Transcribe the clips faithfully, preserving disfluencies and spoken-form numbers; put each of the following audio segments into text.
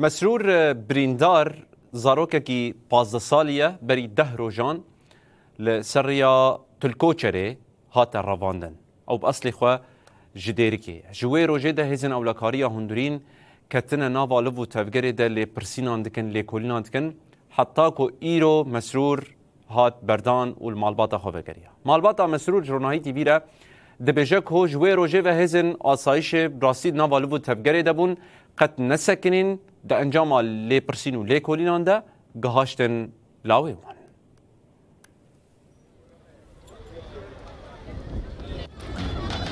Mesrûr, e, Birîndar zarokekî pazdeh salî ye, berî deh rojan li ser rêya Tulkoçerê hate revandin. Ew bi eslê xwe ji Dêrikê ye. Ji wê rojê de hêzên ewlekariya hundirîn ketine nava liv û tevgerê de lêpirsînan dikin, lêkolînan dikin, heta ku îro Mesrûr hat berdan û li malbata xwe vegeriya. Malbata Mesrûr ji Ronahî T V re dibêje ku ji wê rojê ve hêzên asayişê bi rastî di nava liv û tevgerê de bûn, qet nesekinîn, di encama lêpirsîn û lêkolînan de gihaştin lawê wan.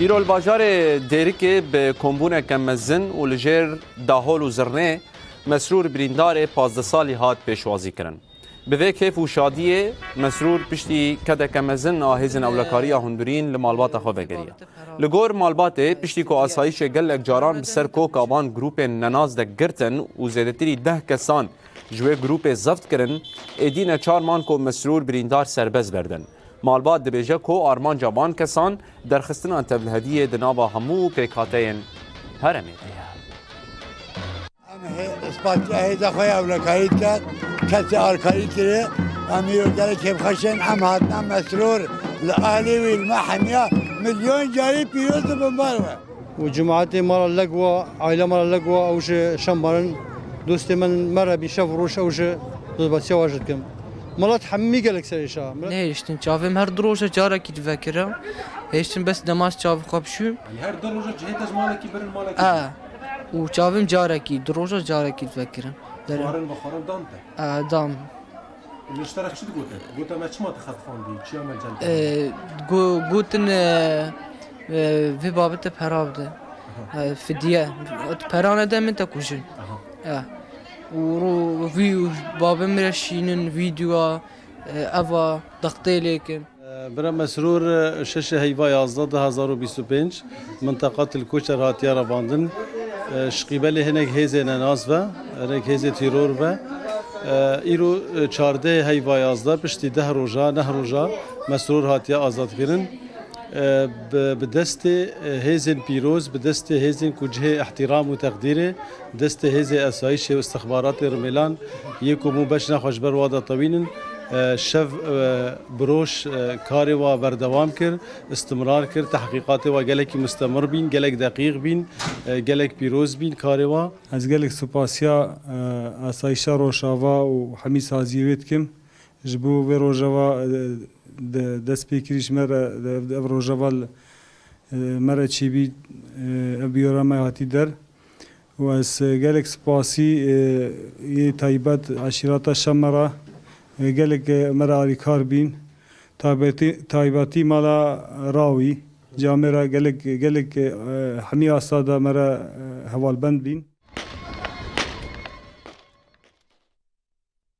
Îro li bajarê Dêrikê bi kombûneke mezin û li jêr dahol û zirnê Mesrûr Birîndarê pazdeh salî hat pêşwazî kirin. Bi vê kêf û şadiyê Mesrûr piştî kedeke mezin a hêzên ewlekariya hundirîn li malbata xwe vegeriye. Li gor malbatê, piştî ku asayîşê gelek caran bi ser koka van grûpên nenas de girtin û zêdetirî deh kesan ji wê grûpê zeft kirin, êdî neçar man ku Mesrûr Birîndar serbest berdin. Malbat dibêje ku armanca van kesan derxistina tevliheviyê di nava hemû pêkhateyên herêmê de ye. Em hê-, ispatiya hêza xwe ya ewlekarî diket, kesê alkarî kirê, em îro gelek kêfxweş in, em hatina Mesrûr, li ahlê wî, li me hemiya milyon carî pîroz û binbar be. û cemaetê mala Legwa, aile mala Legwa, ew ji Şembarin, dostê min me re bî şev û roj, ew ji dozbasiya wa ji dikim. Milet hemî gelek serêşa. Nehêştin çavê min her du roja carekî divekirim. Hêştin bes demaz çavê xwe bişûm. Yanî her du roja cihê te ji malekî birin malekî. E, û çavê min carekî, du roja carekî divekirim. Derim. Xwarin ve xwarin dan te? E, dan. Li ji te re çi digotin? Gote me çima te xetifandî? Çiya me cem Ee, go-, gotin, e, e, vê babete pera bide. Aha. E, fidye. Pera nede min te kujin. Aha. E. Û ro-, vî babê min re şînin, vîdyoa, e, eva, dextê lêkin. Bira Mesrûr, şeşê heyva yazdeh du hezar û bîst û pênc, minteqa Til Koçer hatiye revandin. Ji qîbelê hinek hêzê nenas ve, hinek hêzê tîror ve. Îro çardeh heyva yazdeh, piştî deh roja, neh roja Mesrûr hatiye azadkirin. Bi, bi destê hêzên pîroz, bi destê hêzên ku cihê îhtîram û teqdîrê, destê hêzê esayîşê û istixbaratê Rimêlan yê ku hemû beşna xwe ji ber wa de tewînin, e, şev, e, bi roj, e, karê wa berdewam kir, istimrar kir, tehqîqatê wa gelekî mustemir bîn, gelek deqîq bîn, e, gelek pîroz bîn karê wa. Ez gelek spasiya, e, Asayîşa Rojava û hemî saziyê wê dikim. Ji bo vê rojeva, e, de, dest pê kirî ji me re, de, ev rojeva, e, me re çêbî, e, ev biyora me hatî der. Û ez, e, gelek spasî, e, yê taybet eşîreta Şemera, e, gelek, e, me re alîkar bîn. Taybetî, taybetî mala Rawî, camê re gelek, gelek, e, hemî asta de me re, e, hevalbend bîn.